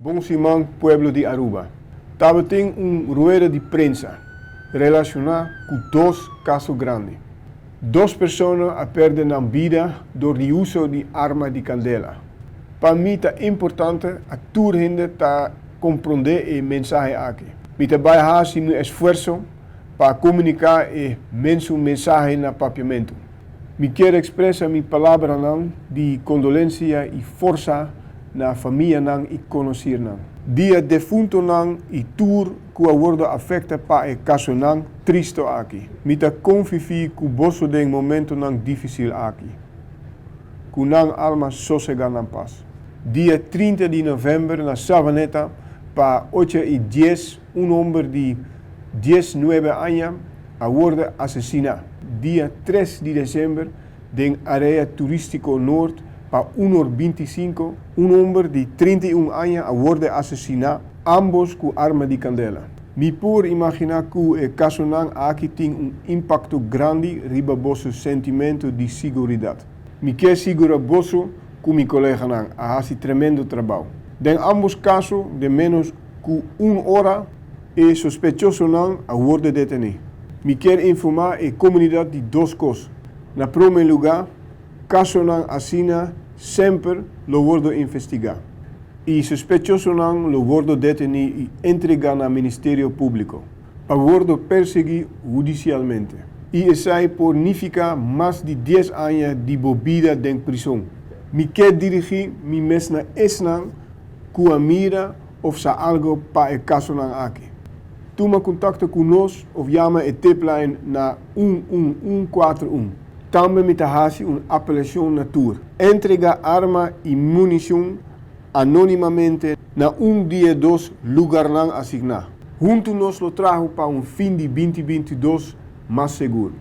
Bon siman pueblo di Aruba. Tabatin un rueda di prensa relaciona cu dos caso grandi. Dos persona a perde nan bida door di uso di arma di candela. Pa mi ta importante a tur hende ta compronde e mensahe aki. Mi ta bay haci mi esfuerso pa comunica e mesun mensahe na Papiamento. Mi kier expresa mi palabranan di condolencia y forsa na famianan y conocirnan. Di e defuntonan y tur cu a wordo afecta pa e casonan tristo aki. Mi ta convivi cu boso den momentonan dificil aki. Cu nan alma sosega na paz. Dia 30 di november na Savaneta pa 8:10 un homber di 19 aña a wordo asesina. Dia 3 di december den area turistico Noord pa 1:25 un homber di 31 aña a wordo asesina, ambos cu arma di candela. Mi por imagina cu e casonan aki tin un impacto grandi riba boso sentimento di siguridad. Mi kier sigura boso cu mi coleganan a haci tremendo trabou. Den ambos caso den menos cu un ora e sospechosonan a wordo deteni. Mi kier informa e comunidad di dos cos. Na prome lugar, casonan asina semper lo wordo investiga y sospechosonan lo wordo deteni y entrega na Ministerio Publico pa wordo persegui hudicialmente. Y esey por nifica mas di 10 aña di bo bida den prison. Mi kier dirigi mi mes na esnan cu a mira of sa algo pa e casonan aki. Tuma contacto cu nos of yama e tipline na 11141. Tambe mi ta haci un apelacion na tur. Entrega arma y municion anonimamente na un di e dos lugarnan asigna. Hunto nos lo traha pa un fin di 2022 mas sigur.